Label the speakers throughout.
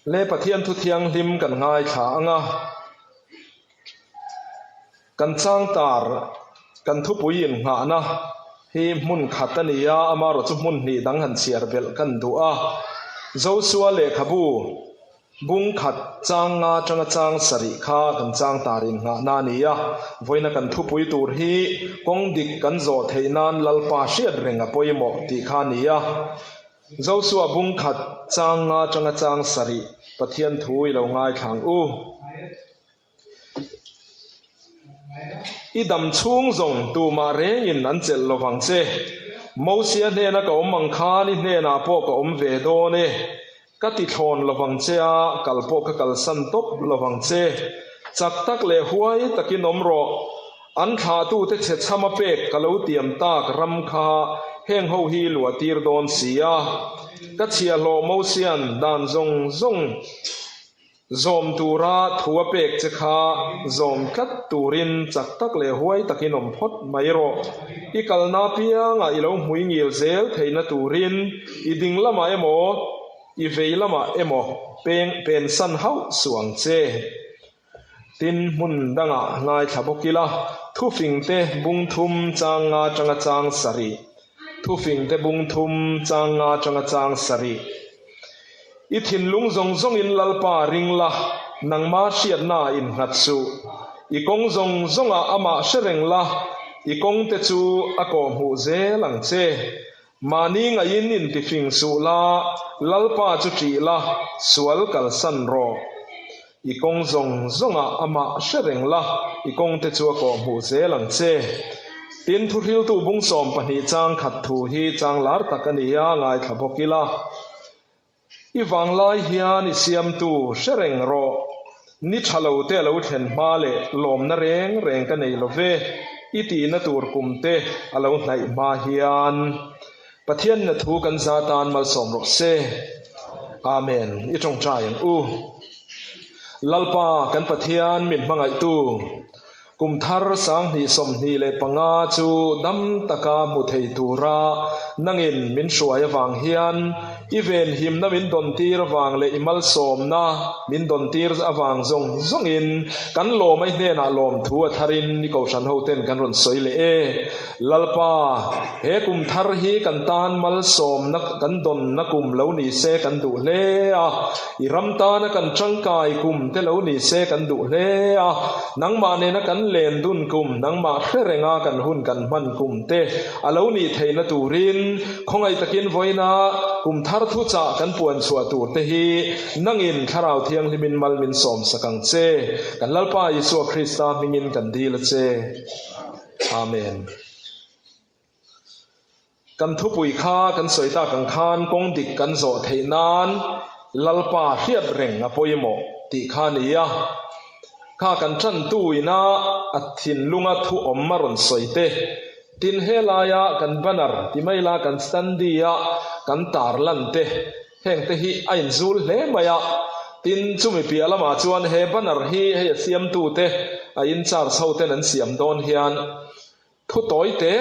Speaker 1: Le Pathian thu thianghlim kan ngaithla ang a, kan changtar kan thupui innghahna hi hmun khat a ni a, amaherawhchu hmun hnih dang han chhiar belh kan duh a. Josua lehkhabu bung khat chang nga atanga chang sarih kha kan changtar innghahna a ni a, vawiina kan thupui tur hi kawng dik kan zawh theih nan Lalpa hriat reng a pawimawh tih kha a ni a. Josua bung khat chang nga atanga chang sarih Pathian thu i lo ngaithla ang u. I dam chhung zawng tumah rengin an chelh lo vang che. Mosia hnena ka awm ang khan i hnenah pawh ka awm ve dawn e. Ka ti thlawn lo vang che a, kal pawh ka kalsan tawp lo vang che. Chak tak leh huai takin awm rawh. An thlahtute chhe chhama pek ka lo tiam tak ram kha heng ho hi luah tir dawn si a. Ka chhiahhlawh Mosia'n dan zawng zawng Zawm tura thu a pek che kha zawm tlat turin chak tak leh huai takin awm phawt mai rawh. I kalna apiangah i lo hmui ngil zel theihna turin i ding lamah emaw, i vei lamah emaw peng pensan hauh suh ang che. Tin, hmun dangah ngaithla bawk ila, thufingte bung thum chang nga atanga chang sarih, thufingte bung thum chang nga atanga chang sarih. I thinlung zawng zawngin Lalpa ring la, nangma hriatna innghat suh. I kawng zawng zawngah amah hre reng la, i kawngte chu a kawhhmuh zel ang che. Mahni ngaihin intifing suh la, Lalpa chu ṭih la, sual kalsan rawh. I kawng zawng zawngah amah hre reng la, i kawngte chu a kawhhmuh zel ang che. Tin, thuhriltu bung 12 chang khat thu hi chang lar tak a ni a, ngaithla bawk ila. I vanglai hian i siamtu hre reng rawh. Ni tha lo te a lo thlen hma leh lawmna reng reng ka nei lo ve, i tihna tur kum te a lo hnaih hma hian. Pathian na thu kan za tan malsawm rawh se. Amen. I tawngtai ang u. Lalpa kan Pathian min hmangaihtu, kum thar 2025 chu dam taka hmu thei tura nangin min hruai avang hian i venhimna min dawn tir avang leh i malsawmna min dawn tir avang zawng zawngin kan lawm a i hnenah lawmthu a tharin i kohhran hoten kan rawn sawi leh e. Lalpa, he kum thar hi kan tan malsawmna kan dawnna kum lo ni se kan duh hle a, i ram tana kan tangkai kum te lo ni se kan duh hle a, nangmah nena kan len dun kum, nangmah hre renga kan hun kan hman kum te a lo nih theihna turin khawngaih takin vawiina kum thar thuchah kan puan chhuah tur te hi nangin Thlarau Thianghlimin mal min sawm sak ang che. Kan Lalpa Isua Krista hmingin kan dil a che. Amen. Kan thupui kha kan sawi tak ang khan kawng dik kan zawh theih nan Lalpa hriat reng a pawimawh tih kha a ni a. Kha kan tantu ina a thinlunga thu awm a rawn sawi te. Tin helaia kan banner ti mai la kan standee a kan tarlan te Heng te hi a inzul hle mai a, tin chumi piah lamah chuan he banner hi hei a siamtu te a in charge ho ten an siam dawn hian thu tawi te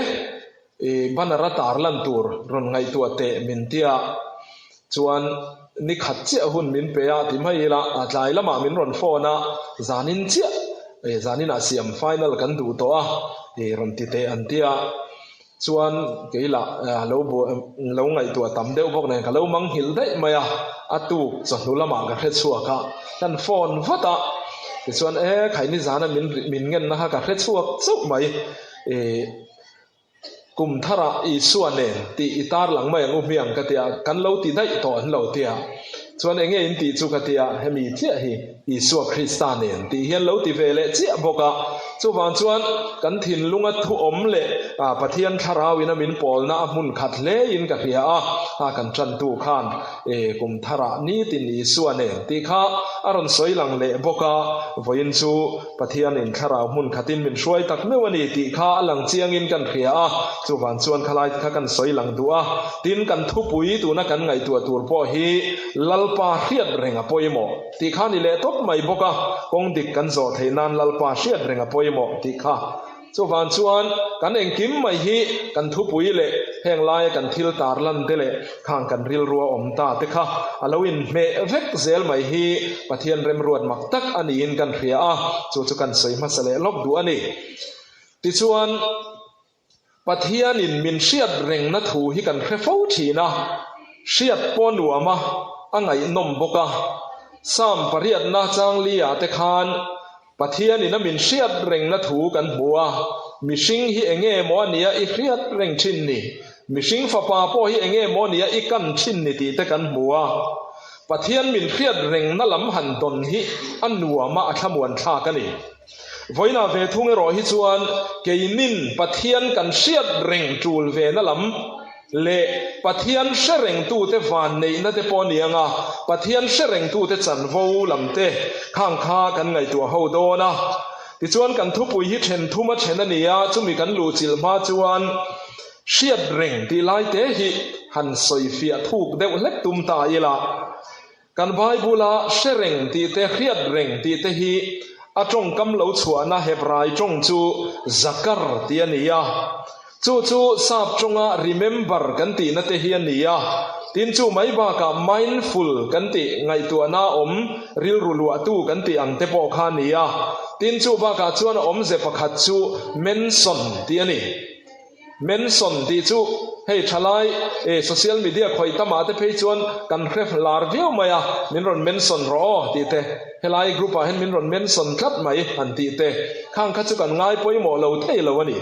Speaker 1: i banner a tar lan tur rawn ngaihtuah teh min tia chuan ni khat chiah hun min pe a ti mai ila a tlai lamah min rawn phone a zanin chiah i zaninah siam final kan duh tawh a i rawn ti teh an tia. Chuan kei lah lo lo ngaihtuah tam deuh bawk nen ka lo mang nghilh daih mai a, a tuk chawhnu lamah ka hre chhuak a, kan phone vat a, tichuan e khai nizana min min ngenna kha ka hre chhuak chauh mai, ih kum tharah Isua nen tih i tarlang mai ang u hmiang ka tia, kan lo ti daih tawh an lo tia, chuan enge in tih chu ka tia, hemi chiah hi. Isua Krista nen tih hian lo ti ve leh chiah bawk a. Chuvang chuan kan thinlunga thuawm leh Pathian thlarauin a min pawlna a hmun khat hlein ka hria a, a kan tantu khan e kum tharah nitin Isua nen tih kha a rawn sawi lang leh bawk a, vawiin chu Pathianin thlarau hmun khatin min hruai tak meuh a ni tih kha a lang chiangin kan hria a, chuvang chuan khalai kha kan sawi lang duh a. Tin, kan thupui tuna kan ngaihtuah tur pawh hi Lalpa hriat reng a pawimawh. Tih kha ni leh tawp mai bawk a, kawng dik kan zawh theih nan Lalpa hriat reng a pawimawh tih kha. Chuvang chuan kan engkim mai hi kan thupui leh heng laia kan thil tarlan te leh khang kan rilrua awm ta te kha a lo inhmeh vek zel mai hi Pathian remruat mak tak a niin kan hria a, chu chu kan sawi hmasa leh lawk duh a ni. Tichuan, Pathianin min hriat rengna thu hi kan hre fo thin a, hriat pawh nuam a, a ngaihnawm bawk a. Psalm pariatna changli-ah te khan Pathianin a min hriat rengna thu kan hmu a, mihring hi enge maw a nia i hriat reng thin ni? Mihring fapa pawh hi enge maw a nia i kan thin ni tih te kan hmu a. Pathian min hriat rengna lam han dawn hi a nuam a, a thlamuan thlak a ni. Vawiinah ve thung erawh hi chuan keinin Pathian kan hriat reng tul vena lam leh Pathian hre rengtute vanneihna te pawh a ni ang a, Pathian hre rengtute chanvo lam te khang kha kan ngaihtuah ho dawn a. Tichuan kan thupui hi then thum a then a ni a, chumi kan luhchilh hma chuan hriat reng tih lai te hi han sawifiah thuk deuh hlek tum ta ila. Kan Bible-a hre reng tih te, hriat reng tih te hi a tawngkam lo chhuahna Hebrai tawng chu zakar tih a ni a. Chu chu sap tawnga remember kan tihna te hi a ni a. Tin, chu mai bakah mindful kan tih, ngaihtuahna awm, rilru luahtu kan tih ang te pawh kha a ni a. Tin, chu bakah chuan a awmze pakhat chu mention tih a ni. Mention tih chu hei thalai e social media khawih tamah te phei chuan kan hre lar viau mai a, min rawn mention rawh aw tih te, helai group ah hian min rawn mention tlat mai han tih te, khang kha chu kan ngai pawimawh lo thei lo a ni.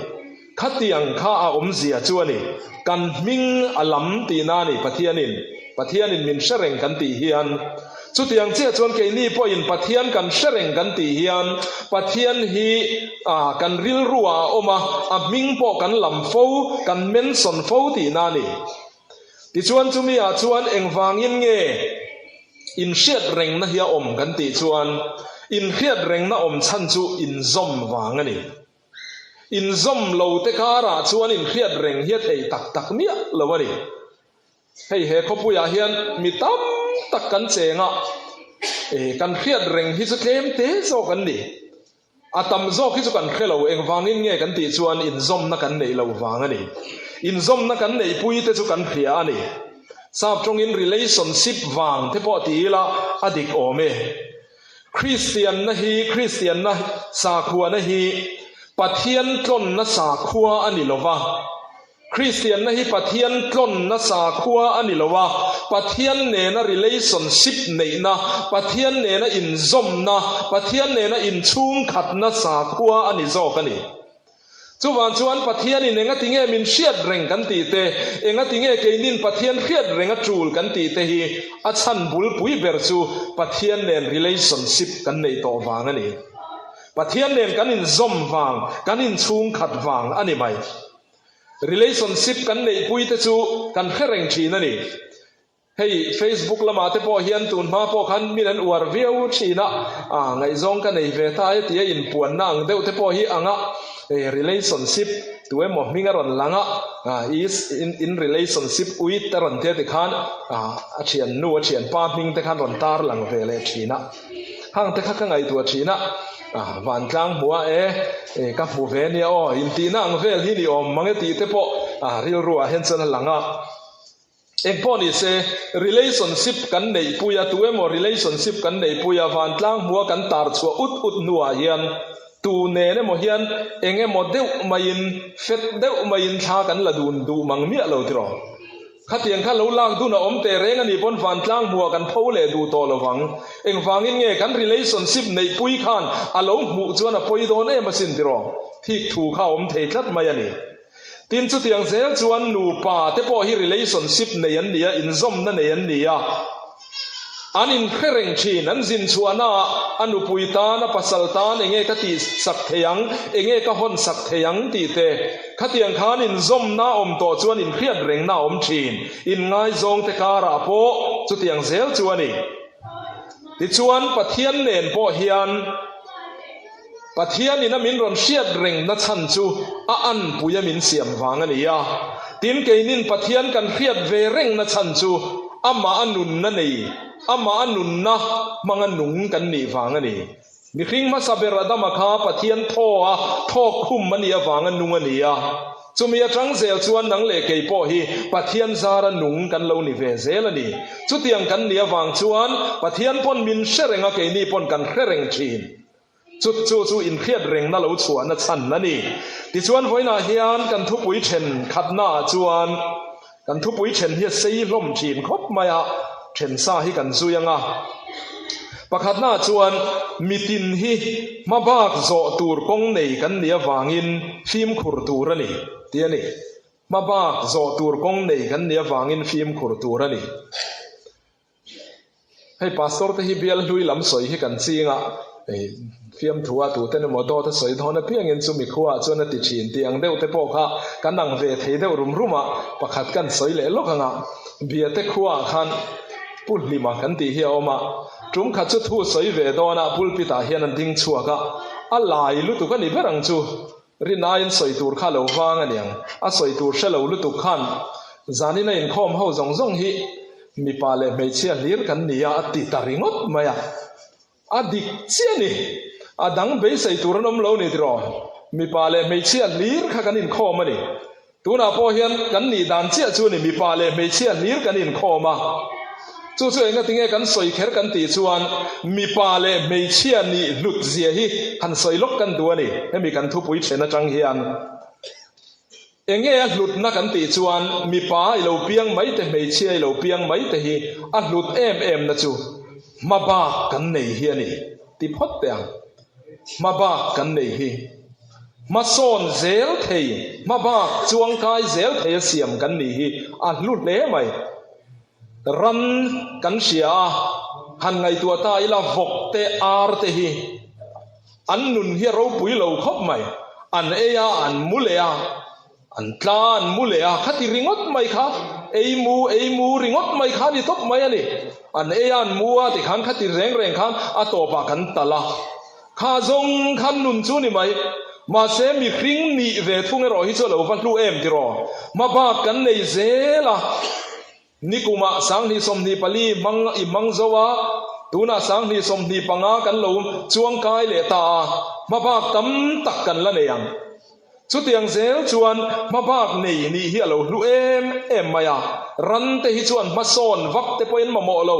Speaker 1: Khatiang kha a awmzia chu a ni, kan hming a lam tihna a ni Pathianin. Pathianin min hre reng kan tih hian, chutiang chiah chuan keini pawhin Pathian kan hre reng kan tih hian, Pathian hi kan rilruah a awm a, a hming pawh kan lam fo, kan mention fo tihna a ni. Tichuan chumi ah chuan engvangin nge inhriat rengna hi a awm kan tih chuan, inhriat rengna awm chhan chu inzawm vang a ni. Inzawm lo te karah chuan inhriat reng hi a theih tak tak miah lo a ni. Hei he khawpuiah hian mi tam tak kan cheng a, kan hriat reng hi chu tlem te zawk an ni. A tam zawk hi chu kan hre lo, engvangin nge kan tih chuan inzawmna kan neih loh vang a ni. Inzawmna kan neihpui te chu kan hria a ni. Sap tawngin relationship vang te pawh ti ila a dik awm e. Kristianna hi, Kristianna sakhuana hi Pathian tlawnna sakhua a ni lova. Kristianna hi Pathian tlawnna sakhua a ni lo a, Pathian nena relationship neihna, Pathian nena inzawmna, Pathian nena inchhungkhatna sakhua a ni zawk a ni. Chuvang chuan Pathianin engati nge min hriat reng kan tih te, engati nge keinin Pathian hriat reng a tul kan tih te hi a chhan bulpui ber chu Pathian nen relationship kan neih tawh vang a ni. Pathian nen kan inzawm vang, kan inchhungkhat vang a ni mai. Relationship kan neihpui te chu kan hre reng thin a ni. Hei Facebook lamah te pawh hian tun hma pawh khan min an uar viau thin a, ah ngaihzawng ka nei ve ta e tia inpuanna ang deuh te pawh hi ang a, hei relationship tu emaw hming a rawn lang a, ah is in in relationship with a rawn tia tikhan ah a thiannu a thianpa hming te khan rawn tar lang ve leh thin a. Hang te kha ka ngaihtuah thin a, ah vantlang hmuh a e, e ka hmu ve nia aw, intihna ang vel hi ni awm mang e tih te pawh ah rilru ah hian chuan a lang a. Engpawh ni se, relationship kan neihpui a, tu emaw relationship kan neihpui a, vantlang hmuh a kan tar chhuah ut ut hnuah hian tu nen emaw hian eng emaw deuh maiin, fet deuh maiin thla kan la dun duh mang miah lo tiraw. Khatiang kha lo lak dun a awm teh reng a nih pawn vantlang hmuah kan pho leh duh tawh lo vang. Engvangin nge kan relationship neihpui khan a lo hmuh chuan a pawi dawn em asin tiraw? Thik thu kha a awm thei tlat mai a ni. Tin chutiang zel chuan nupa te pawh hi relationship nei an ni a, inzawmna nei an ni a. An inhre reng thin, an zin chhuahnaah a nupui tan, a pasal tan enge ka tih sak thei ang, enge ka hawn sak thei ang tih te. Khatiang khan inzawmna awm tawh chuan inhriat rengna a awm thin, inngaizawngte karah pawh chutiang zel chu a ni. Tichuan Pathian nen pawh hian. Pathianin a min rawn hriat reng na chhan chu a anpui a min siam vang a ni a. Tin, keinin Pathian kan hriat ve reng na chhan chu amah a nunna nei, amah a nunna hmanga nung kan nih vang a ni. Mihring hmasa ber Adama kha Pathian thaw a thawk khum a nih avanga nung a ni a. Chumi atang zel chuan nang leh kei pawh hi Pathian zara nung kan lo ni ve zel a ni. Chutiang kan nih avang chuan Pathian pawn min hre reng a, keini pawn kan hre reng thin. Chu chu chu inhriat rengna lo chhuahna chhan a ni. Tichuan vawiinah hian kan thupui then khatnaah chuan kan thupui then hi a sei hlawm thin khawp mai a, then sa hi kan zui ang a. Pakhatnaah chuan mitin hi hmabak zawh tur kawng nei kan nih avangin fimkhur tur a ni tih a ni. Hmabak zawh tur kawng nei kan nih avangin fimkhur tur a ni. Hei pastor te hi bial hlui lam sawi hi kan ching a, hei fiamthu a tuten emaw dawt a sawi dawn apiangin chumi khuaah chuan a ti thin tih ang deuh te pawh kha kan ang ve thei deuh rum rum a, pakhat kan sawi leh lawk ang a, Biate khuaah khan Pu Hlima kan tih hi a awm a, tum khat chu thu sawi ve dawn a pulpit ah hian an ding chhuak a, a lai lutuk a ni ber ang chu. Rin aiin sawi tur kha lo vang a niang. A sawi tur hre lo lutuk khan zanin a inkhawm ho zawng zawng hi mipa leh hmeichhia hlir kan ni a, a ti ta ringawt mai a. A dik chiah ni. A dang beisei tur an awm lo ni tiraw? Mipa leh hmeichhia hlir kha kan inkhawm a ni. Tunah pawh hian kan nih dan chiah chu ni mipa leh hmeichhia hlir kan inkhawm a. Chu chu enga tinge kan sawi kher kan tih chuan mipa leh hmeichhia nih hlut zia hi han sawi lawk kan duh a ni. Hemi kan thupui then atang hian enge a hlutna kan tih chuan mipa i lo piang mai te hmeichhia i lo piang mai te hi a hlut em em na chu hmabak kan nei hi a ni ti phawt teh ang. Hmabak kan nei hi. Hmasawn zel thei, hmabak chuangkai zel thei a siam kan nih hi a hlu hle mai. Ran kan hria a, han ngaihtuah ta ila vawk te, ar te hi an nun hi a ropui lo khawp mai. An ei a, an mu leh a. An tla an mu leh a, khati ringawt mai kha, ei mu, ei mu ringawt mai kha a ni tawp mai a ni. An ei a, an mu a tikhan khati reng reng khan a tawpah kan talh a. Kha zawng khan nun chu ni mai. Mahse mihring nih ve thung erawh hi chu a lo va hlu em tiraw? Hmabak kan nei zel a. Nikumah 2024 hmang i hmang zo a, tunah 2025 kan lo chuangkai leh ta a, hmabak tam tak kan la nei ang. Chutiang zel chuan hmabak nei nih hi a lo hlu em em mai a, ran te hi chuan hmasawn vak te pawhin mamawh lo,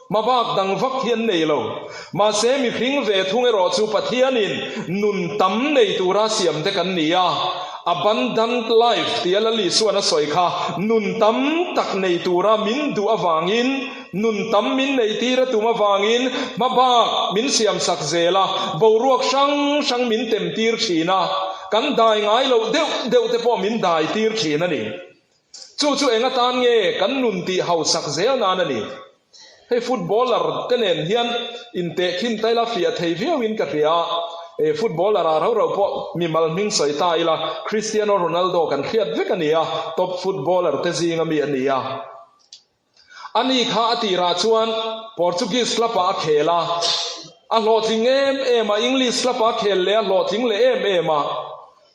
Speaker 1: hmabak dang vak hi an nei lo. Mahse mihring ve thung erawh chu Pathianin nun tam nei tura siam te kan ni a, Abundant life tia Lal Isuan a sawi kha nun tam tak nei tura min duh avangin, nun tam min neihtir a tum avangin hmabak min siamsak zel a, boruak hrang hrang min temtir thin a, kan dai ngai loh deuh deuh te pawh min dai tir thin a ni. Chu chu eng atan nge kan nun tih hausak zel nan a ni. Hei footballer te nen hian intehkhin ta ila fiah thei viau in ka hria a, e footballer ah rau rau pawh mimal hming sawi ta ila Cristiano Ronaldo kan hriat vek a ni a, top footballer te zing ami a ni a. Ani kha a tirah chuan Portuguese club ah a khel a, a hlawhtling em em a, English club ah a khel leh a hlawhtling leh em em a.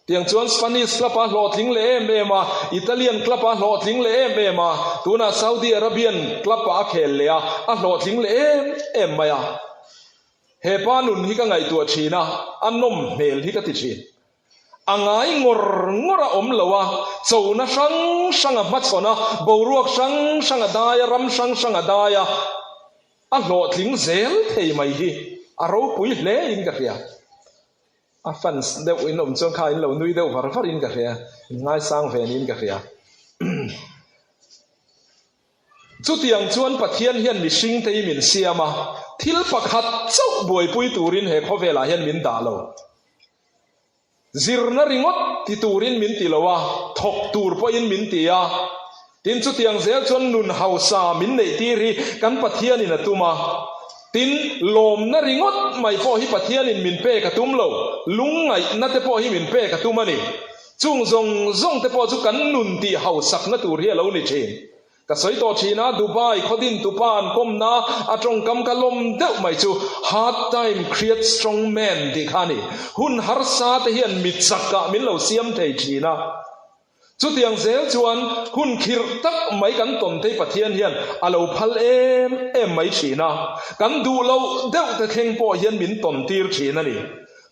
Speaker 1: Tiang chuan Spanish club ah hlawhtling leh em em a, Italian club ah hlawhtling leh em em a, tunah Saudi Arabian club ah a khel leh a, a hlawhtling leh em em mai a. He pa nun hi ka ngaihtuah thin a, a nawm hmel hi ka ti thin. A ngai ngawr ngawr a awm lo a, chona hrang hrang a hmachhawn a, boruak hrang hrang a dai a, ram hrang hrang a dai a, a hlawhtling zel thei mai hi a ropui hle in ka hria. A fans deuh in awm chuan kha in lo nui deuh var var in ka hria, in ngaisang ve niin ka hria. Chutiang chuan Pathian hian mihring te hi min siam a, thil pakhat chauh buaipui turin he khawvelah hian min dah lo. Zirna ringawt ti turin min ti lo a, thawk tur pawhin min ti a. Tin, chutiang zel chuan nun hausa min neihtir hi kan Pathianin a tum a. Tin, lawmna ringawt mai pawh hi Pathianin min pek a tum lo, lungngaihna te pawh hi min pek a tum a ni. Chung zawng zawng te pawh chu kan nun tih hausakna tur hi a lo ni thin. Ka sawi tawh thin a, Dubai khawdin tupa an kawmna a tawngkam ka lawm deuh mai chu Hard time creates strong man tih kha a ni. Hun harsa te hian mi chakah min lo siam thei thin a. Chutiang zel chuan hun khirh tak mai kan tawn thei Pathian hian a lo phal em em mai thin a, kan duh loh deuh te thleng pawh hian min tawn tir thin a ni.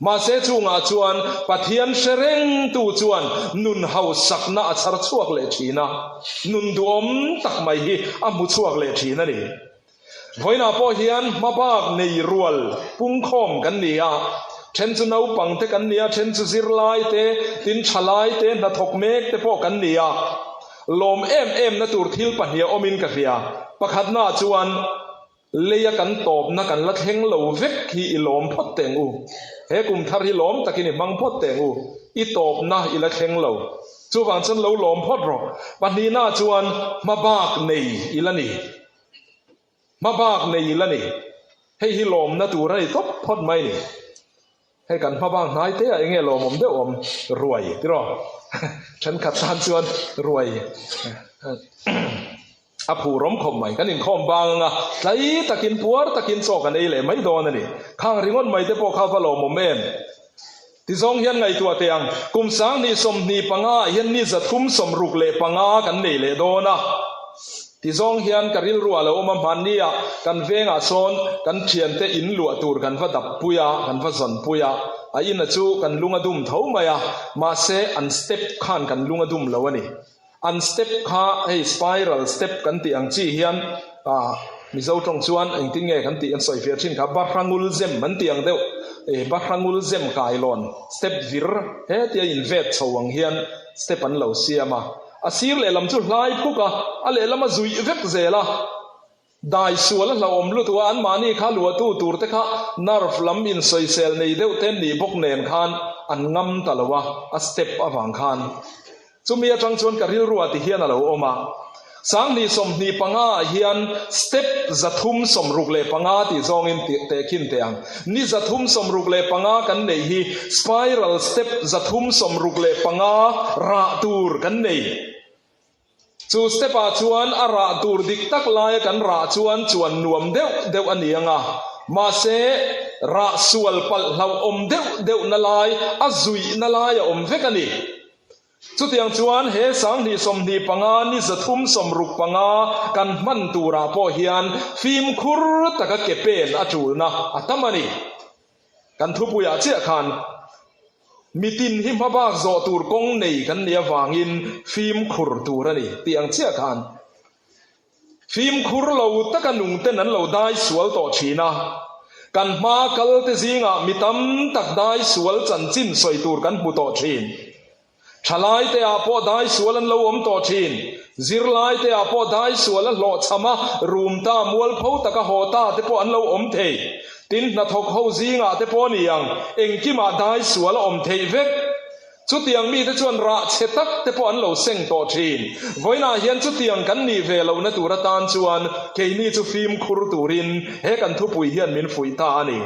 Speaker 1: Mahse chungah chuan Pathian hre rengtu chuan nun hausakna a chhar chhuak leh thin a, nun duhawm tak mai hi a hmu chhuak leh thin a ni. Vawiinah pawh hian hmabak nei rual pungkhawm kan ni a, then chu naupang te kan ni a, then chu zirlai te, tin thalai te, hnathawk mek te pawh kan ni a. Lawm em em na tur thil pahnih a awmin ka hria. Pakhatnaah chuan leia kan tawpna kan la thleng lo vek hi i lawm phawt teng u. He kum thar hi lawm takin i hmang phawt teng u. I tawpna i la thleng lo. Chuvang chuan lo lawm phawt rawh. Pahnihnaah chuan hmabak nei i la ni. Hmabak nei ila ni. Hei hi lawmna tur a ni tawp phawt mai ni. Hei kan hmabak hnai te ah enge lawmawm deuh awm ruai tiraw. Thenkhat tan chuan ruai a phur awm khawp mai. Kan inkhawm bang anga tlai takin puar takin chaw kan ei leh mai dawn a ni. Khang ringawt mai te pawh kha va lawmawm em. Tizawng hian ngaihtuah teh ang, kum 20 25 ah hian ni 365 kan nei leh dawn a. Tizawng hian ka rilru ah lo awm a, hmanni ah kan vengah sawn kan thiante in luah tur kan va dap pui a, kan va zawn pui a, a ina chu kan lung a dum tho mai a, mahse an step khan kan lung a dum lo a ni. An step kha hei spiral step kan tih ang chi hian ah Mizo tawng chuan engtin nge kan tih an sawi fiah thin kha Bahrangul zem an tih ang deuh eh Bahrangul zem kailawn step vir hetia in vet chho ang hian step an lo siam a. A sir lehlam chu hlai phuk a, a lehlam a zuih vek zel a. Dai sual a hlauhawm lutuk a, anmahni kha luahtu tur te kha nerve lam insawisel nei deuh te nih bawk nen khan an ngam ta lo a, a step avang khan. Chumi atang chuan ka rilruah ti hian a lo awm a, 2025 ah hian step 365 tih zawngin tehkhin teh ang. Ni 365 kan neih hi spiral step 365 rah tur kan nei. Chu step ah chuan a rah tur dik tak laia kan rah chuan chuan nuam deuh deuh a ni ang a, mahse rah sual palh hlauhawm deuh deuh na lai, a zuih na lai a awm vek a ni. Chutiang chuan he 2025 ni 365 kan hman turah pawh hian fimkhur taka ke pen a tulna a tam a ni. Kan thupuiah chiah khan mitin hi hmabak zawh tur kawng nei kan nih avangin fimkhur tur a ni tih ang chiah khan fimkhur lo taka nungten an lo dai sual tawh thin a. Kan hma kalte zingah mi tam tak dai sual chanchin sawi tur kan hmu tawh thin. Thalaite ah pawh dai sual an lo awm tawh thin. Zirlaite ah pawh dai sual a hlawhchham a, rum ta, mualpho taka haw ta te pawh an lo awm thei. Tin, hnathawk ho zingah te pawh ni ang, engkimah dai sual a awm theih vek. Chutiang mite chuan rah chhe tak te pawh an lo seng tawh thin. Vawiinah hian chutiang kan nih ve lohna tur atan chuan keini chu fimkhur turin he kan thupui hian min fuih ta a ni.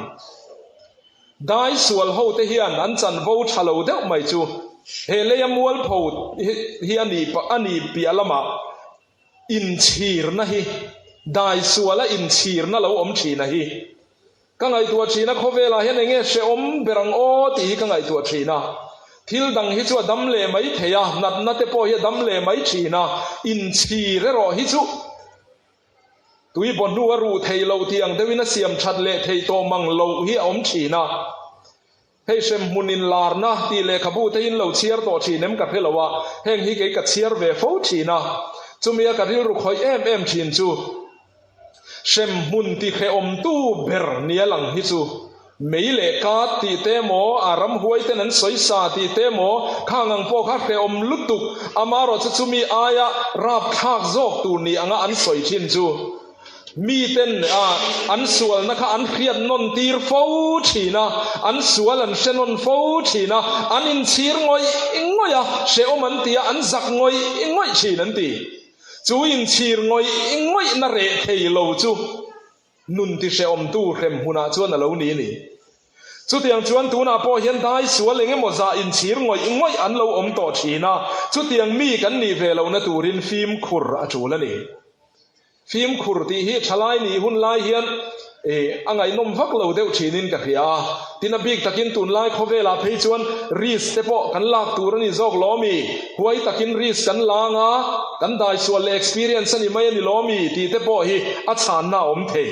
Speaker 1: Dai sual ho te hian an chanvo tha lo deuh mai chu he leia mualpho hi a nih a nih piah lamah inchhirna hi dai suala inchhirna lo awm thin a hi ka ngaihtuah thin a, khawvelah hian enge hrehawm ber ang aw tih hi ka ngaihtuah thin a, thil dang hi chu a dam leh mai thei a, natna te pawh hi a dam leh mai thin a, inchhir erawh hi chu Tui baw hnu a ruh theih loh tih ang deuhin a siam that leh theih tawh mang loh hi a awm thin a. Hei hremhmun inlarna tih lehkhabu te in lo chhiar tawh thin em ka hre lo a, heng hi kei ka chhiar ve fo thin a. Chumi a ka rilru khawih em em thin chu hremhmun ti hrehawmtu ber nia lang hi chu Mei leh kat tih te emaw, a ramhuai ten an sawi sa tih te emaw, khang ang pawh kha hrehawm lutuk, amarawh chu chumi aia rapthlak zawk tur ni anga an sawi thin chu miten an sualna kha an hriat nawn tir fo thin a, an sual an hre nawn fo thin a, an inchhir ngawih ngawih a, hrehawm an ti a, an zak ngawih ngawih thin an ti. Chu inchhir ngawih ngawihna reh thei lo chu. Nun ti hrehawmtu hrem hunah chuan a lo ni a ni. Chutiang chuan tunah pawh hian dai sual eng emaw zah inchhir ngawih ngawih an lo awm tawh thin a, chutiang mi kan nih ve lohna turin fimkhur a tul a ni. Fimkhur tih hi thalai nih hun lai hian a ngaihnawm vak lo deuh thinin ka hria a, tin a bik takin tunlai khawvelah phei chuan risk te pawh kan lak tur a ni zawk lawmi, huai takin risk kan la anga kan dai sual leh experience a ni mai a ni lawmi tih te pawh hi a chhanna a awm thei.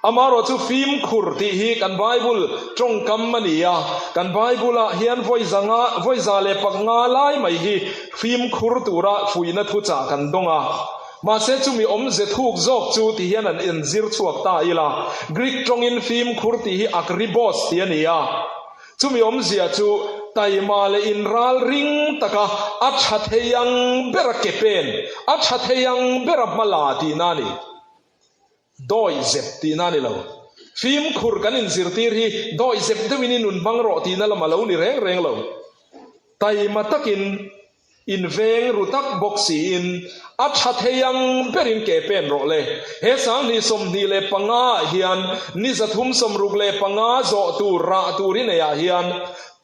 Speaker 1: Amaherawhchu fimkhur tih hi kan Bible tawngkam a ni a, kan Bible-ah hian vawi zanga, vawi 105 lai mai hi fimkhur tura fuihna thuchah kan dawng a. Mahse chumi awmze thuk zawk chu ti hian an inzir chhuak ta ila, Greek tawngin fimkhur tih hi akribos tih a ni a. Chumi awmzia chu taima leh inral ring taka a tha thei ang bera ke pen, a tha thei ang bera hma la tihna a ni. Dawi zep tihna a ni lo. Fimkhur kan inzirtir hi dawi zep deuhin i nun hmang rawh tihna lam a lo ni reng reng lo. Taima takin Inveng ru tak bawk siin a tha thei ang berin ke pen rawh le. He 2025 ah hian ni 365 zawh tur rah tur i neih ah hian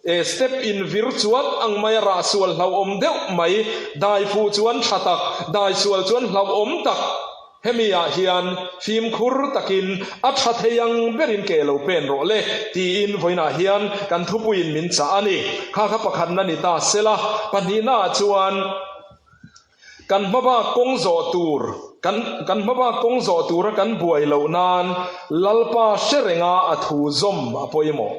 Speaker 1: e step invir chuat ang maia rah sual hlauhawm deuh mai, dai fuh chuan tha tak, dai sual chuan hlauhawm tak. Hemi ah hian fimkhur takin a tha thei ang berin ke lo pen rawh le tiin vawiinah hian kan thupuiin min chah a ni. Kha kha pakhatna ni ta sela, pahnihna ah chuan kan hmabak kawng zawh tur kan kan hmabak kawng zawh tura kan buai loh nan Lalpa hre renga a thu zawm a pawimawh.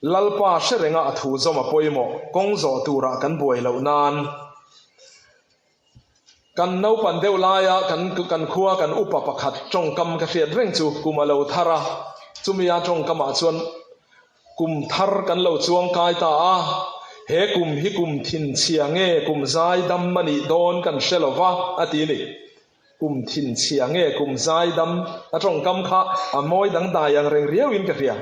Speaker 1: Lalpa hre renga a thu zawm a pawimawh kawng zawh turah kan buai loh nan. Kan naupan deuh laia kan kan khua kan upa pakhat tawngkam ka hriat reng chu kum a lo thar a, chumia tawngkamah chuan kum thar kan lo chuang kai ta a, he kum hi kum thinchhia nge kum zaidam a nih dawn kan hre lo va a ti a ni. Kum thinchhia nge kum zaidam a tawngkam kha a mawi dangdai ang reng riauin ka hria.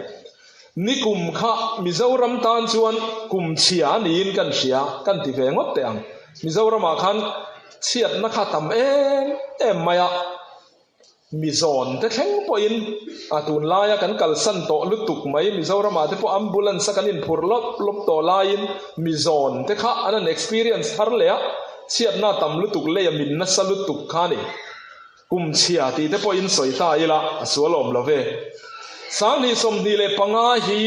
Speaker 1: Ni kum kha Mizoram tan chuan kum chhia a niin kan hria kan ti ve ngawt teh ang. Mizoramah khan chhiatna kha tam em em mai a, mizawn te thleng pawhin a tunlaia kan kalsan tawh lutuk mai. Mizoramah te pawh ambulance a kan inphurh lawp lawp tawh laiin mizawn te kha an han experience thar leh a, chhiatna tam lutuk lei a min nasa lutuk kha a ni. Kum chhia tih te pawhin sawi ta ila a sual awm lo ve. 2025 hi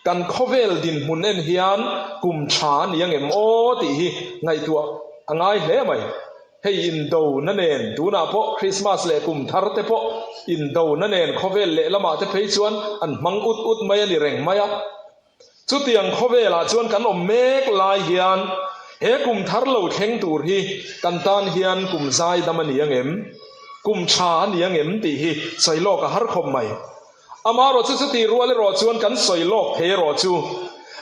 Speaker 1: kan khawvel dinhmun en hian kum tha a ni angem aw tih hi ngaihtuah a ngai hle mai. Hei indona nen tunah pawh Christmas leh kum thar te pawh indona nen khawvel lehlamah te phei chuan an hmang ut ut mai a ni reng mai a. Chutiang khawvelah chuan kan awm mek lai hian he kum thar lo thleng tur hi kan tan hian kum zaidam a ni ang em? Kum tha a ni ang em tih hi sawi lawk a har khawp mai. Amaherawh chu chutih rual erawh chuan kan sawi lawk thei erawh chu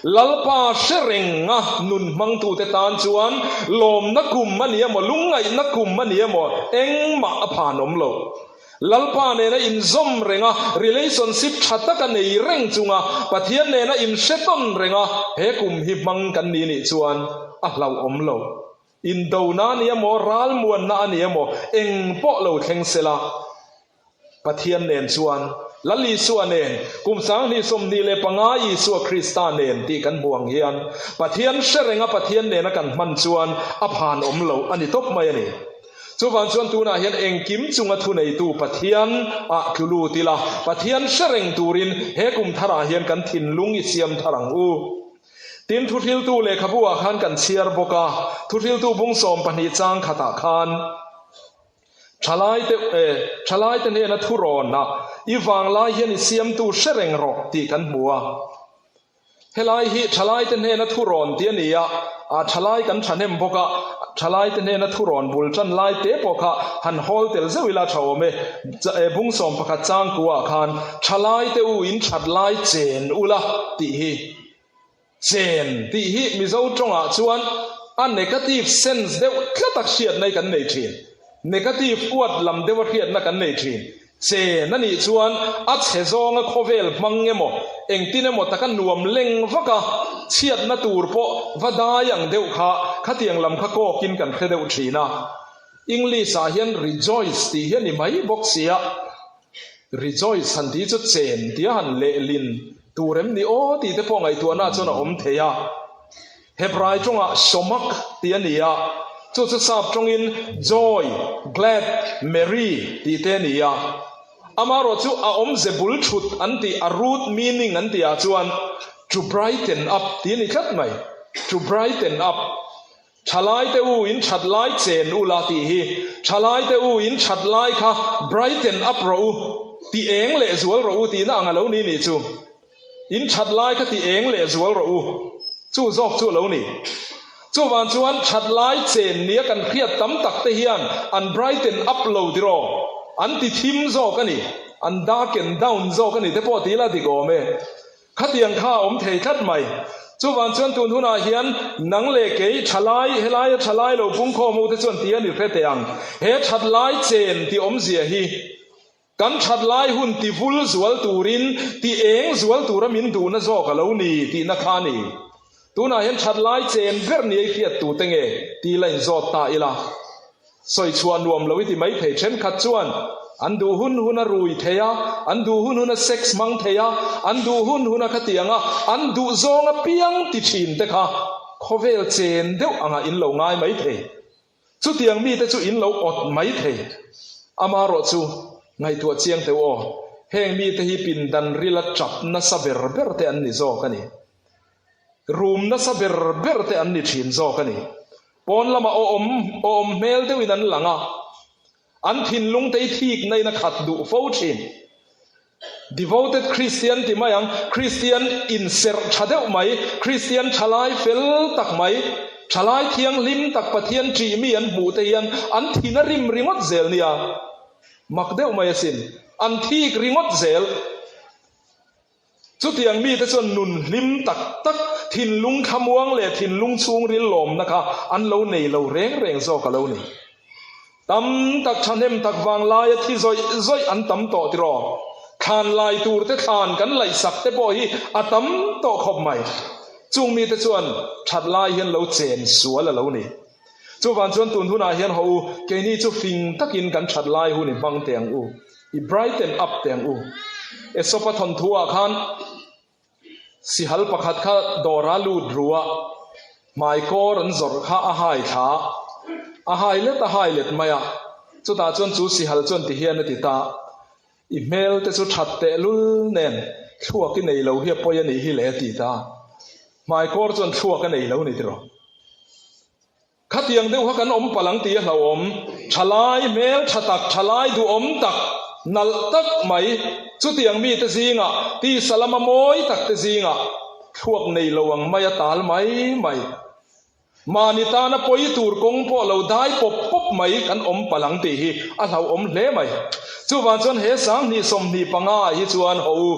Speaker 1: Lalpa hre renga nun hmangtute tan chuan lawmna kum a ni emaw, lungngaihna kum a ni emaw engmah a phan awm lo. Lalpa nena inzawm reng a, relationship tha taka nei reng chunga Pathian nena inhre tawn reng a, he kum hi hmang kan ni nih chuan a hlauhawm lo. Indona a ni emaw, ralmuanna a ni emaw, eng pawh lo thleng sela, Pathian nen chuan, Lal Isua nen, kum 2025 Isua Krista nen tih kan hmu ang hian, Pathian hre renga Pathian nena kan hman chuan a phan awm lo a ni tawp mai a ni. Chuvang chuan tunah hian engkim chunga thuneitu Pathian ah tlu lut ila, Pathian hre reng turin he kum tharah hian kan thinlung i siam thar ang u. Tin, Thuhriltu lehkhabu ah khan kan chhiar bawk a, Thuhriltu bung 12 chang khatah khan, Thalaite, eh, thalaite hnena thurawn ah i vanglai hian i siamtu hre reng rawh tih kan hmu a. Helai hi thalaite hnena thurawn tih a ni a, a thalai kan thahnem bawk a, thalaite hnena thurawn bul tan lai te pawh kha han hawl tel zeuh ila tha awm e. Bung 11 changkuah khan thalaite u in that lai chen ula tih hi chen tih hi Mizo tawngah chuan a negative sense deuh tlat a hriatna hi kan nei thin. Negative uat lam deuh a hriatna kan nei thin. Chen a nih chuan a chhe zawnga khawvel hmang emaw, engtin emaw taka nuam leng vak a, chhiatna tur pawh va dai ang deuh kha khatiang lam kha kawkin kan hre deuh thin a. English ah hian rejoice tih hi a ni mai bawk sia. Rejoice han tih chu chen tia han lehlin tur em ni aw tih te pawh ngaihtuahna chuan a awm thei a. Hebrai tawngah Shomak tih a ni a, chu chu sap tawngin joy, glad, merry tih te a ni a. Amaherawh chu a awmze bul thut an tih, a root meaning an tih ah chuan to brighten up tih a ni tlat mai, to brighten up. Thalaite u in that lai chen ula tih hi, thalaite u in that lai kha brighten up rawh u. Ti eng leh zual rawh u tihna ang a lo ni nih chu. In that lai kha ti eng leh zual rawh u. Chu zawk chu a lo ni. Chuvang chuan that lai chen nia kan hriat tam tak te hian an brighten up lo tiraw? An ti thim zawk a ni. An darken down zawk a ni te pawh ti ila dik awm e. Khatiang kha a awm thei tlat mai. Chuvang chuan tun hunah hian nang leh kei thalai, helaia thalai lo pungkhawm ho te chuan ti a ni hre teh ang. He thatlai chen ti awmzia hi kan thatlai hun ti vul zual turin, ti eng zual tura min duhna zawk a lo ni tihna kha a ni. Tunah hian thatlai chen ber ni ei hriat tute nge ti la inzawt ta ila. Sawi chhuah nuam lo i ti mai thei. Thenkhat chuan an duh hun hun a rui thei a, an duh hun hun a sex hmang thei a, an duh hun hun a khatiang a, an duh zawng apiang ti thin te kha khawvel chen deuh angah in lo ngai mai thei. Chutiang mite chu in lo awt mai thei. Amarawh chu ngaihtuah chiang teu aw, heng mite hi pindan rila tap nasa ber ber te an ni zawk a ni. Rum nasa ber ber te an ni thin zawk a ni. Pawn lamah awm awm hmel deuhin an lang a, an thinlung te i thikna in a khat duh fo thin. Devoted Christian ti mai ang, Christian inserh tha deuh mai, Christian thalai fel tak mai, thalai thianghlim tak Pathian ṭih mi an hmuh te hian an thin a rim ringawt zel nia. Mak deuh mai asin. An thik ringawt zel. Chutiang mite chuan nun hlim tak tak, thinlung thlamuang leh thinlung chhungril lawmna kha an lo nei lo reng reng zawk a lo ni. Tam tak thahnem tak vang laia thi zawih zawih an tam tawh tiraw? Thlan lai tur te thlan kan laihsak te pawh hi a tam tawh khawp mai. Chung mite chuan that lai hian lo chen sual a lo ni. Chuvang chuan tun hunah hian haw u, keini chu fing takin kan that lai hun i hmang teh ang u. I brighten up teh ang u. Aesop-a thawnthu-ah khan sihal pakhat kha dawra lut ru a, hmaikawr an zawrh kha a hai thla a, a hai let a hai let mai a. Chutah chuan chu sihal chuan ti hian a ti ta, I hmel te chu that tehlul nen thluak i nei lo hi a pawi a nih hi le a ti ta. Hmaikawr chuan thluak a nei lo ni tiraw? Khatiang deuh kha kan awm palh ang tih a hlauhawm. Thalai hmel tha tak, thalai duhawm tak, nalh tak mai, chutiang mite zingah, tisa lama mawi tak te zingah thluak nei lo ang mai a tal mai mai. Mahni tana pawi tur kawng pawh lo dai pawp pawp mai kan awm palh ang tih hi a hlauhawm hle mai. Chuvang chuan he 20 25 ah hi chuan haw u,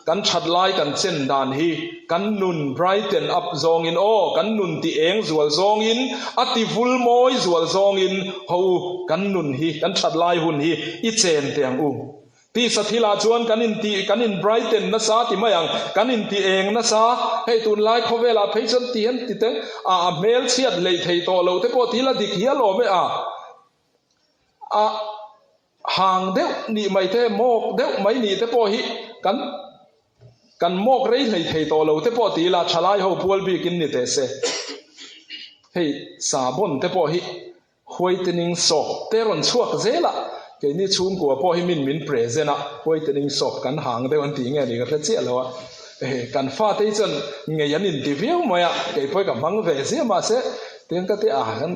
Speaker 1: kan that lai kan chen dan hi kan nun brighten up zawngin aw, kan nun ti eng zual zawngin, a ti vul mawi zual zawngin haw u, kan nun hi, kan that lai hun hi i chen teh ang u. Tisa thilah chuan kan inti, kan in brighten nasa ti mai ang, kan inti eng nasa, hei tunlai khawvelah phei chuan ti hian ti te, a a hmel chhiat hleih thei tawh lo te pawh ti la dik hial awm e a, a hang deuh nih mai te, mawk deuh mai nih te pawh hi kan kan mawk rei hlei thei tawh lo te pawh ti la thalai ho pual bikin ni teh se. Hei sahbawn te pawh hi Whitening soap te rawn chhuak zel a, keini chhungkua pawh hi min min present a, whitening soap kan hang deuh an tih nge ni ka hre chiah lo a, ehe kan fate hi chuan ngei an inti viau mai a, kei pawh hi ka hmang ve ziah mahse tiang ka ti a kan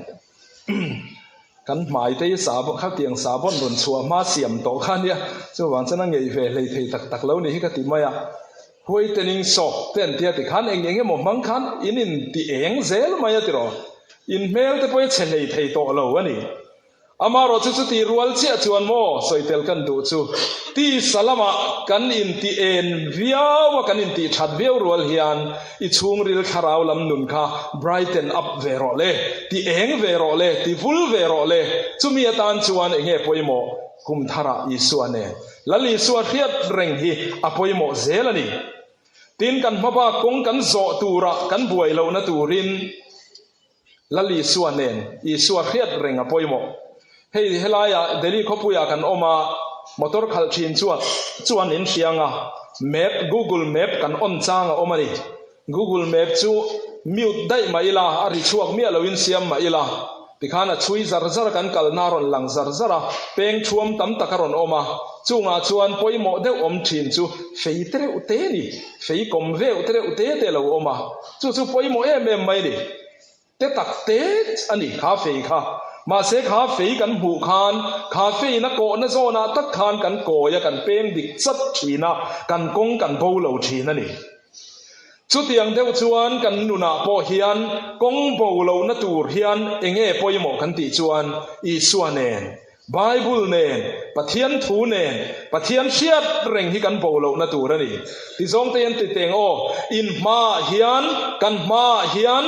Speaker 1: kan hmai te hi sahbawn khatiang sahbawn rawn chhuah hma siam tawh kha ania chuvang chuan a ngei ve hlei thei tak tak lo ni hi ka ti mai a. Whitening soap te an tia tikhan eng eng emaw hmang khan in in ti eng zel mai a tiraw? In hmel te pawh i chhe hlei thei tawh lo a ni. Amaherawh chu chuti rual chiah chuan maw sawi tel kan duh chu tisa lamah kan in ti en viau a kan in tih that viau rual hian i chhungril thlarau lam nun kha brighten up ve rawh le, ti eng ve rawh le, ti vul ve rawh le, chumi atan chuan enge pawimawh kum tharah Isua nen Lal Isua hriat reng hi a pawimawh zel a ni. Tin, kan hmabak kawng kan zawh turah kan buai lohna turin Lal Isua nen Isua hriat reng a pawimawh. Hei helaiah Delhi khawpuiah kan awm a, motor khalh thin chuan chuan in hriang a, map, Google map kan on chang a awm a ni. Google Map chu mute daih mah ila, a ri chhuak miah loin siam mah ila, tikhan a chhui zar zar a, kan kalna a rawn lang zar zar a, peng thuam tam tak a rawn awm a, chungah chuan pawimawh deuh awm thin chu fei te reuh te ni, fei kawm veuh te reuh te te a lo awm a, chu chu pawimawh em em mai ni. Te tak te a ni kha fei kha. Mahse kha fei kan hmuh khan, kha feiin a kawhna zawnah tak khan kan kawi a, kan peng dik chat thin a, kan kawng kan bo lo thin a ni. Chutiang deuh chuan kan nunah pawh hian kawng bo lohna tur hian enge pawimawh kan tih chuan Isua nen Bible nen, Pathian thu nen, Pathian hriat reng hi kan bo lohna tur a ni. Ti zawng te hian ti teng aw, in hmaah hian, kan hmaah hian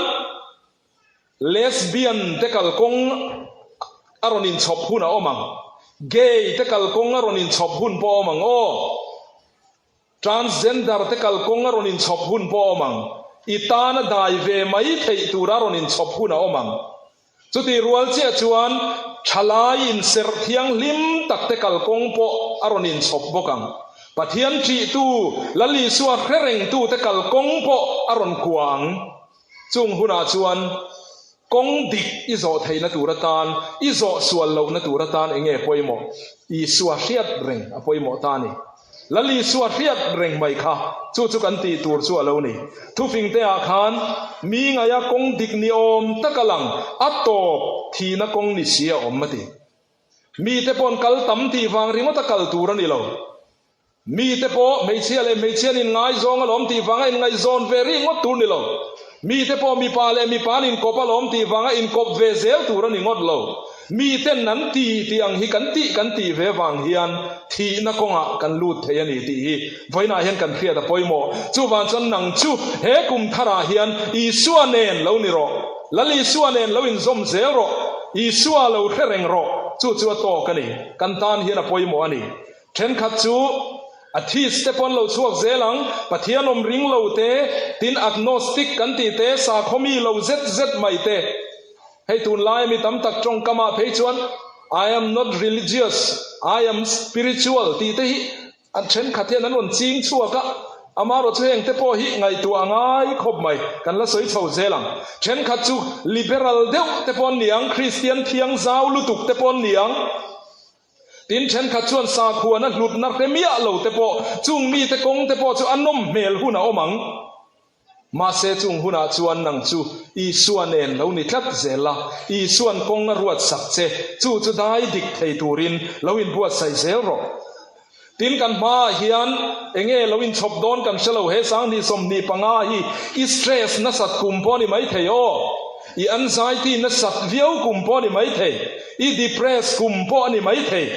Speaker 1: lesbian te kalkawng a rawn inchhawp hun a awm ang, gay te kalkawng a rawn inchhawp hun pawh a awm ang aw. Transgender te kalkawng a rawn inchhawp hun pawh a awm ang. I tana dai ve mai theih tura rawn inchhawp hun a awm ang. Chutih rual chiah chuan thalai inserh thianghlim tak te kalkawng pawh a rawn inchhawp bawk ang. Pathian ṭihtu, Lal Isua hre rengtu te kalkawng pawh a rawn kua ang. Chung hunah chuan kawng dik i zawh theihna tur atan, i zawh sual lohna tur atan eng nge pawimawh? Isua hriat reng a pawimawh ta a ni. Lal Isua hriat reng mai kha chu chu kan tih tur chu a lo ni. Thufingte ah khan mi ngaia kawng dik ni awm tak a lang, a tawp thihna kawng ni si a awm a ti. Mite paw'n kal tam tih vang ringawt a kal tur a ni lo. Mite pawh hmeichhia leh hmeichhia an inngaizawng alawm tih vanga inngaihzawn ve rih ngawt tur ni lo. Mite pawh mipa leh mipa an inkawp alawm tih vanga inkawp ve zel tur a ni ngawt lo. Miten an ti tih ang hi kan tih kan tih ve vang hian thihna kawngah kan lut thei a ni tih hi vawiinah hian kan hriat a pawimawh. Chuvang chuan nang chu he kum tharah hian Isua nen lo ni rawh. Lal Isua nen lo inzawm zel rawh. Isua lo hre reng rawh. Chu chu a tawk a ni. Kan tan hian a pawimawh a ni. Thenkhat chu atheist te pawh an lo chhuak zel ang, Pathian awm ring lo te, tin agnostic kan tih te, sakhaw mi lo zet zet mai te. Hei tunlaia mi tam tak tawngkamah phei chuan I am not religious, I am spiritual tih te hi an thenkhat hian an rawn ching chhuak a, amaherawhchu chu heng te pawh hi ngaihtuah a ngai khawp mai, kan la sawi chho zel ang. Thenkhat chu liberal deuh te pawh an ni ang, Kristian thiang zau lutuk te pawh an ni ang. Tin, thenkhat chuan sakhuana hlutna hre miah lo te pawh, chung mite kawng te pawh chu a nawm hmel hun a awm ang. Mahse, chung hunah chuan nang chu Isua nen lo ni tlat zel la, Isua'n kawng a ruatsak che, chu chu dai dik thei turin lo inbuatsaih zel rawh. Tin, kan hmaah hian enge lo inchhawp dawn kan hre lo, he 2025 hi i stress nasat kum pawh a ni maithei aw, i anxiety nasat viau kum pawh a ni maithei, i depress kum pawh a ni maithei,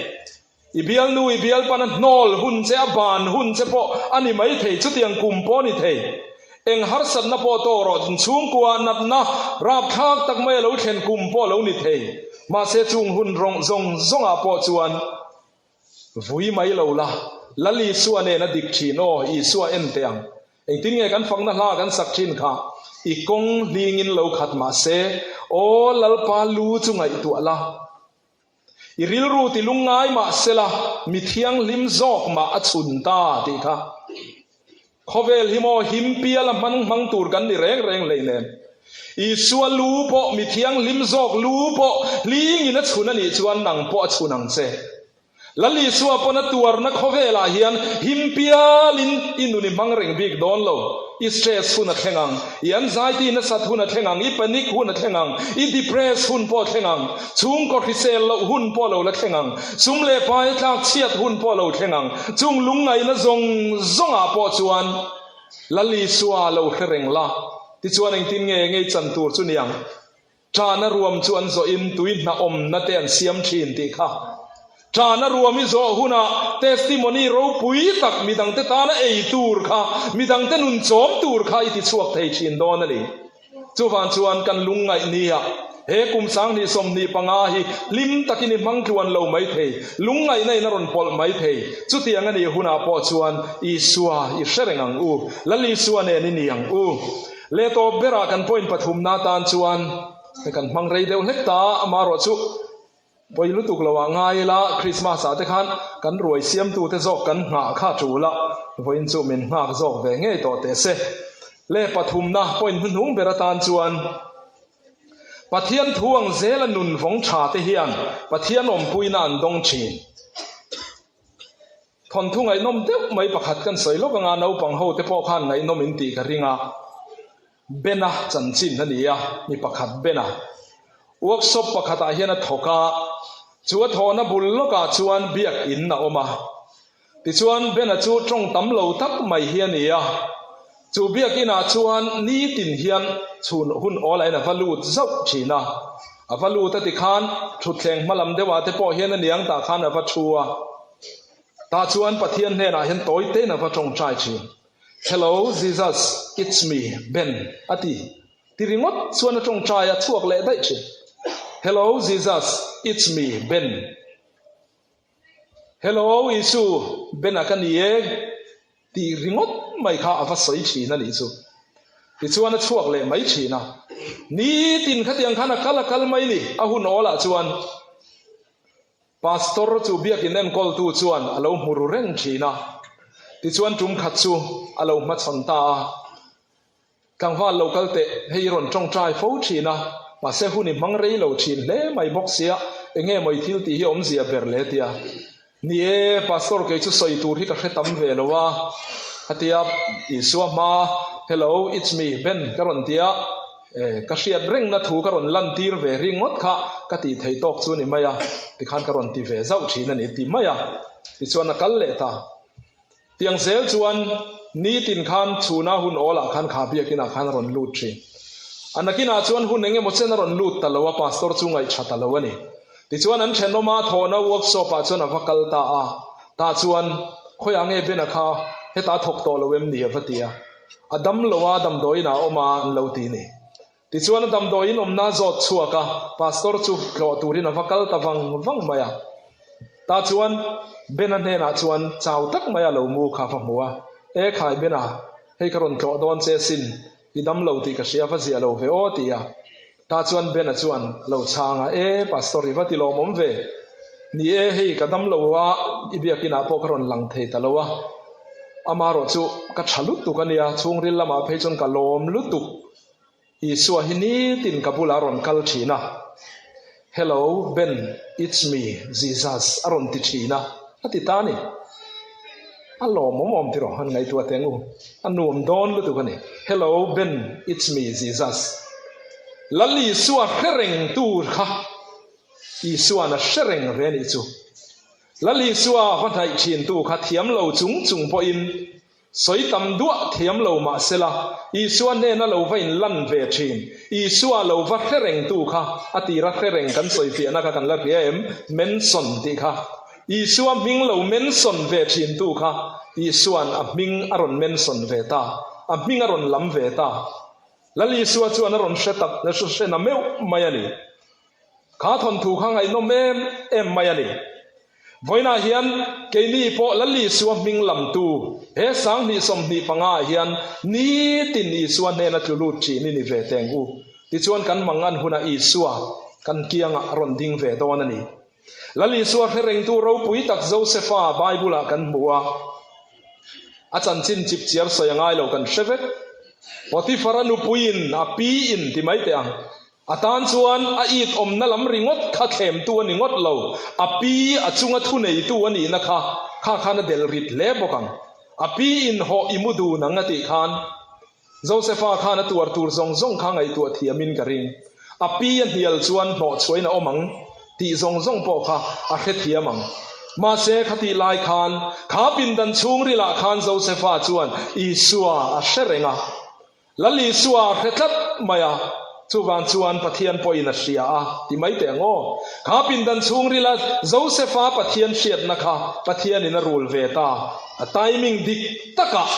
Speaker 1: i bialnu i bialpana hnawl hun che a ban hun che pawh a ni maithei, chutiang kum pawh a ni thei. Eng harsatna pawh tawk rawh, chhungkua natna rapthlak tak mai a lo thlen kum pawh a lo ni thei. Mahse chung hun rawng zawng zawngah pawh chuan Vui mai lo la, Lal Isua nen a dik thin aw, Isua en teh ang. Engtin nge kan fakna hla kan sak thin kha? I kawng hlingin lo khat mah se, aw Lalpa lu chu ngaihtuah la. I rilru ti lungngai mah se la, mi thianghlim zawk mah a chhun ta tih kha. Khawvel hi maw him piala hmang hmang tur kan ni reng reng hleinem. Isua lu pawh mi thianghlim zawk lu pawh hlingin a chhun a nih chuan nang pawh a chhun ang che. Lal Isua pawn a tuarna khawvelah hian him pialin i nun i hmang reng bik dawn lo. I stress hun a thleng ang, i anxiety nasat hun a thleng ang, i panic hun a thleng ang, i depress hun pawh a thleng ang, chhungkaw hrisel loh hun pawh a lo la thleng ang, sum leh pai tlak chhiat hun pawh a lo thleng ang. Chung lungngaihna zawng zawngah pawh chuan Lal Isua lo hre reng la, tichuan engtin nge ngei chan tur chu niang? Ṭahna ruam chu an zawhin tui hna awmna te an siam ṭhin tih kha. Ṭahna ruam i zawh hunah testimony ropui tak midangte tana ei tur kha, midangte nun chawm tur kha i ti chhuak thei ṭhin dawn a ni. Chuvang chuan kan lungngaih nia he kum 2025 hi hlim takin i hmang tluan lo mai thei, lungngaihna in a rawn pawlh mai thei. Chutiang a nih hunah pawh chuan Isua i hre reng ang u, Lal Isua nen i ni ang u. Leh tawp berah kan point pathumna atan chuan kan hmang rei deuh hlek ta, amaherawhchu Pawi lutuk lo ah ngai ila, Christmas ah te khan kan ruai siamtu te zawk kan nghah kha tul a, vawiin chu min nghak zawk ve ngei tawh teh se. Le pathumna point hnuhnung ber atan chuan Pathian thu ang zela nun vawng tha te hian Pathian awmpuina an dawng thin. Thawnthu ngaihnawm deuh mai pakhat kan sawi lawk anga naupang ho te pawh khan ngaihnawm in tih ka ring a. Bena chanchin a ni a, mi pakhat Bena. Workshop pakhatah hian a thawk a, chu a thawhna bul lawkah chuan biak in a awm a. Tichuan Bena chu tawng tam lo tak mai hi a ni a, chu biak inah chuan nitin hian chhun hun awlahin a va lut zauh thin a. A va lut a tikhan thutthleng hmalam deuhah te pawh hian a niang tah khan a va thu a. Tah chuan Pathian hnenah hian tawi tein a va tawngtai thin. Hello Jesus, it's me, Ben, a ti. Ti ringawt chuan a tawngtai a chhuak leh daih thin. Hello Jesus, it's me, Ben. Hello Isu, Ben-a ka ni e, tih ringawt mai kha a va sawi thin a nih chu. Tichuan a chhuak leh mai thin a. Nitin khatiang khan a kal a kal mai ni, a hun awlah chuan Pastor chu biakin enkawltu chuan a lo hmu ru reng thin a. Tichuan tum khat chu a lo hmachhawn ta a. Tlangval lo kal teh, hei i rawn tawngtai fo thin a, mahse hun i hmang rei lo thin hle mai bawk sia, eng nge maw i thil tih hi awmzia ber le tia. Ni e, Pastor kei chu sawi tur hi ka hre tam ve lo a, a tia, Isua hma, Hello, it's me, Ben ka rawn tia, e, ka hriat rengna thu ka rawn lan tir ve ringawt kha ka tih thei tawk chu ni mai a, tikhan ka rawn ti ve zauh thin a ni ti mai a, tichuan a kal leh ta. Tiang zel chuan nitin khan chhuna hun awlah khan kha biakinah khan a rawn lut thin. A nakinah chuan hun eng emaw chen a rawn lut ta lo a, pastor chu ngaihṭha ta lo a ni. Tichuan an thenawma thawhna workshop ah chuan a va kal ta a, tah chuan khawiah nge Bena kha heta a thawk tawh lo em ni a va ti a, a dam lo a, damdawiin ah a awm a an lo ti ni. Tichuan a damdawiin awmna zawt chhuak a, pastor chu tlawh turin a va kal ta vang vang mai a. Tah chuan Bena hnenah chuan chau tak maia lo mu kha va hmu a, E khai Bena, hei ka rawn tlawh dawn che sin, i dam lo tih ka hria va ziah lo ve aw ti a. Tah chuan Bena chuan a lo chhang a, E pastor i va ti lawmawm ve, ni e hei ka dam lo a, i biakinah pawh ka rawn lang thei ta lo a, amarawh chu ka tha lutuk a nia, chhungril lamah phei chuan ka lawm lutuk. Isua hi nitin ka bulah a rawn kal thin a, Hello Ben, it's me, Jesus a rawn ti thin a, a ti ta a ni. A lawmawm awm tiraw han ngaihtuah teh ang u, a nuam dawn lutuk a ni. Hello Ben, it's me, Jesus. Lal Isua hre reng tur kha Isua'n a hre reng ve a nih chu. Lal Isua va hnaih thintu kha thiam lo chung chung pawhin Sawi tam duah thiam lo mah sela, Isua hnena lo va inlan ve thin. Isua lo va hre rengtu kha, a tira hre reng kan sawi fiahna kha kan la hria em? Mention tih kha. Isua hming lo mention ve thintu kha, Isua'n a hming a rawn mention ve ta, a hming a rawn lam ve ta. Lal Isua chuan a rawn hre tak, hre na meuh mai a ni. Kha thawnthu kha ngaihnawm em em mai a ni. Vawiinah hian keini pawh Lal Isua hming lamtu he 20 25 ah hian nitin Isua hnena tlu lut thin i ni ve teng u. Tichuan kan mangan hunah Isua kan kiangah a rawn ding ve dawn a ni. Lal Isua hre rengtu ropui tak Josefa Bible-ah kan hmu a. A chanchin chipchiar sawi a ngai lo kan hre vek. Potiphar-a nupuiin a piin ti mai teh ang. A tan chuan a it awmna lam ringawt kha thlemtu a ni ngawt lo, a pi a chunga thuneitu a nihna kha kha khan a delh rit hle bawk ang. A pi in hawh i mu dun ang a tih khan Josefa khan a tuar tur zawng zawng kha ngaihtuah thiamin ka ring. A pi a hnial chuan hnawhchhuahin a awm ang tih zawng zawng pawh kha a hrethiam ang. Mahse khatih lai khan kha pindan chhungrilah khan Josefa chuan Isua a hre reng a. Lal Isua a hre tlat mai a, chuvang chuan Pathian pawhin a hria a ti mai teh ang aw. Kha pindan chhungrila Josefa Pathian hriatna kha Pathianin a rul ve ta. A timing dik takah,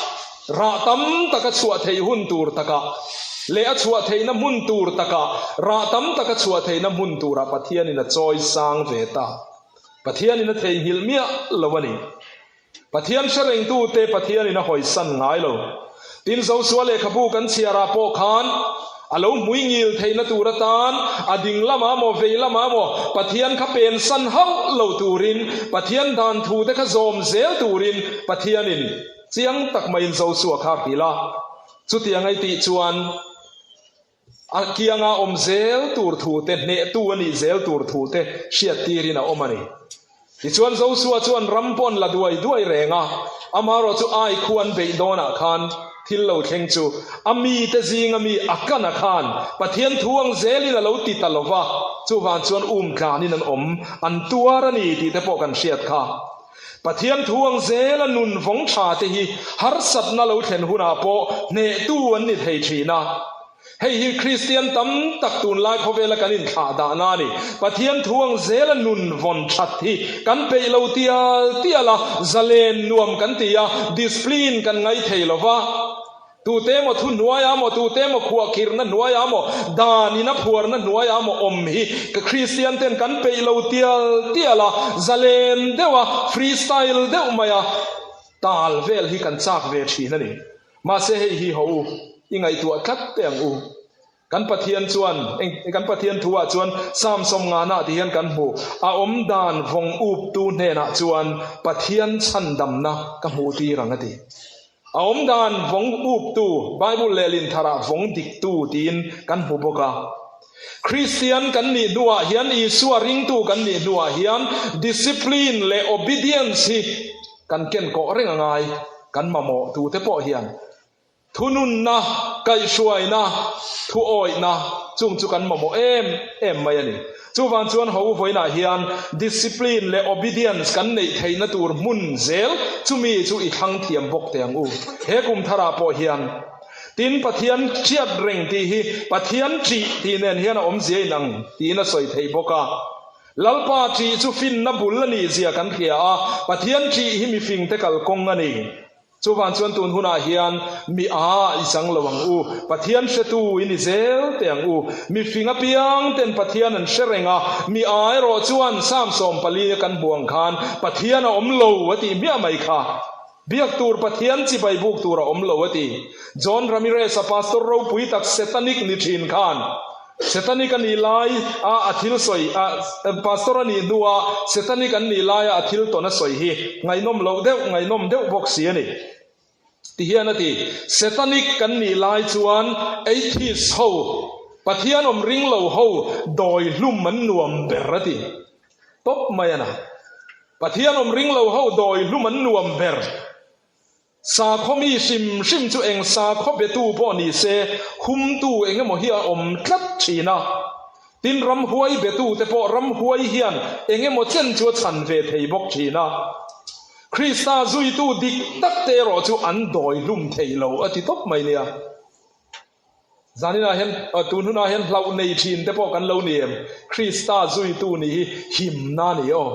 Speaker 1: rah tam taka chhuah theih hun tur takah leh a chhuah theihna hmun tur takah, rah tam taka chhuah theihna hmun turah Pathianin a chawi sang ve ta. Pathianin a theihnghilh miah lo a ni. Pathian hre rengtute Pathianin a hawisan ngai lo. Tin, Josua lehkhabu kan chhiarah pawh khan a lo hmui ngil theihna tur atan a ding lamah maw vei lamah maw Pathian kha pensan hauh lo turin, Pathian dan thute kha zawm zel turin Pathianin chiang tak maiin Josua kha a hrilh a. Chutiang a i tih chuan A kianga awm zel tur thute, hnehtu a nih zel tur thute hriattirin a awm a ni. Tichuan Josua chuan ram pawh an la duai duai reng a, amaherawhchu Ai khu an beih dawnah khan. Thil lo thleng chu a mite zinga mi Akana khan Pathian thu ang zelin a lo ti ta lo va, chuvang chuan um tlanin an awm, an tuar a ni tih te pawh kan hriat kha. Pathian thu ang zela nun vawng tha te hi harsatna lo thlen hunah pawh hnehtu an ni thei thin a. Hei hi Kristian tam tak tunlai khawvela kan inthlah dahna a ni. Pathian thu ang zela nun vawn that hi kan peih lo tial tial a, zalen nuam kan ti a, discipline kan ngai thei lo va. Tute emaw thu hnuaiah maw, tute emaw khuahkhirhna hnuaiah maw, dan in a phuarna hnuaiah maw awm hi ka Kristian ten kan peih lo tial tial a, zalen deuh a, free style deuh mai a, tal vel hi kan chak ve thin a ni. Mahse hei hi ho u, i ngaihtuah tlat teh ang u. Kan Pathian chuan, eng, kan Pathian thu ah chuan Psalm sawmngana ti hian kan hmu, A awm dan vawng up tu hnenah chuan Pathian chhandamna ka hmuh tir ang a ti. A awm dan vawng up tu, Bible lehlin tharah vawng dik tu tiin kan hmu bawk a. Kristian kan nih hnuah hian, Isua ringtu kan nih hnuah hian discipline leh obedience hi kan ken kawh reng a ngai. Kan mamawh tute pawh hian thununna, kaihhruaina, thuawihna chung chu kan mamawh em em mai a ni. Chuvang chuan ho vawiinah hian discipline leh obedience kan neih theihna tur hmun zel chumi chu i thlang thiam bawk teh ang u. He kum tharah pawh hian tin Pathian hriat reng tih hi Pathian ṭih tih nen hian a awmzia inang tiin a sawi theih bawk a. Lalpa ṭih chu finna bul a nih zia kan hria a, Pathian ṭih hi mifingte kalkawng a ni. Chuvang chuan tun hunah hian mi a i chang lo ang u, Pathian hretu i ni zel teh ang u. Mifing apiang ten Pathian an hre reng a, mi a erawh chuan Psalm 14 a kan hmuh ang khan Pathian a awm lo a tih hmiah mai kha. Biak tur Pathian chibai buk tur a awm lo a ti. John Ramirez-a pastor ropui tak Setanic ni thin khan Setanic a nih lai a a thil sawi a pastor a nih hnua Setanic an nih laia a thil tawn a sawi hi ngaihnawm loh deuh ngaihnawm deuh bawk si a ni. Ti hian a ti, Setanic kan nih lai chuan atheist ho, Pathian awm ring lo ho dawi hlum an nuam ber a ti. Tawp mai a na. Pathian awm ring lo ho dawi hlum an nuam ber. Sakhaw mi hrim hrim chu eng sakhaw betu pawh ni se, humtu eng emaw hi a awm tlat thin a. Tin, ramhuai betute pawh ramhuai hian eng emaw chen chu a chhan ve thei bawk thin a. Krista zuitu dik tak te erawh chu an dawi hlum thei lo a ti tawp mai nia. Zaninah hian, tun hunah hian hlauh nei thin te pawh kan lo ni em? Krista zuitu nih hi himna a ni aw.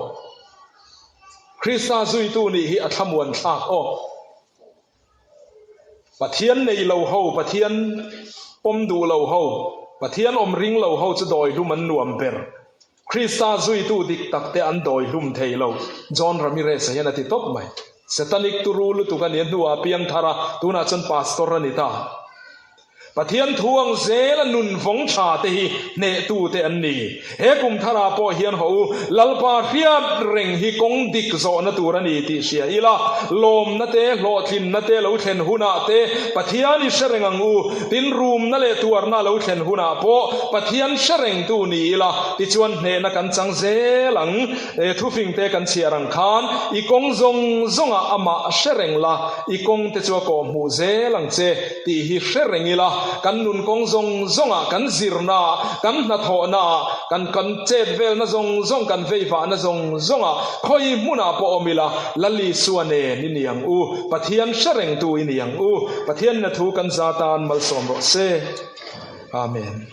Speaker 1: Krista zuitu nih hi a thlamuan thlak aw. Pathian nei lo ho, Pathian pawm duh lo ho, Pathian awm ring lo ho chu dawi hlum an nuam ber. Krista zuitu dik tak te an dawi hlum thei lo, John Ramirez-a hian a ti tawp mai. Satanic turu lutuk a nia hnuah a piang thar a, tunah chuan pastor a ni ta. Pathian thu ang zela nun vawng tha te hi hnehtu te an ni. He kum tharah pawh hian haw u, Lalpa hriat reng hi kawng dik zawhna tur a ni tih hria ila, lawmna te, hlawhtlinna te lo thlen hunah te Pathian i hre reng ang u, tin rumna leh tuarna lo thlen hunah pawh Pathian hre rengtu ni ila, tichuan hnehna kan chang zel ang. He thufingte kan chhiar ang khan i kawng zawng zawngah amah hre reng la, i kawngte chu a kawhhmuh zel ang che tih hi hre reng ila, kan nun kawng zawng zawngah, kan zirnaah, kan hnathawhnaah, kan kan chet velna zawng zawng, kan veivahna zawng zawngah, khawi hmunah pawh awm ila, Lal Isua nen i ni ang u, Pathian hre rengtu i ni ang u, Pathianna thu kan za tan malsawm rawh se. Amen.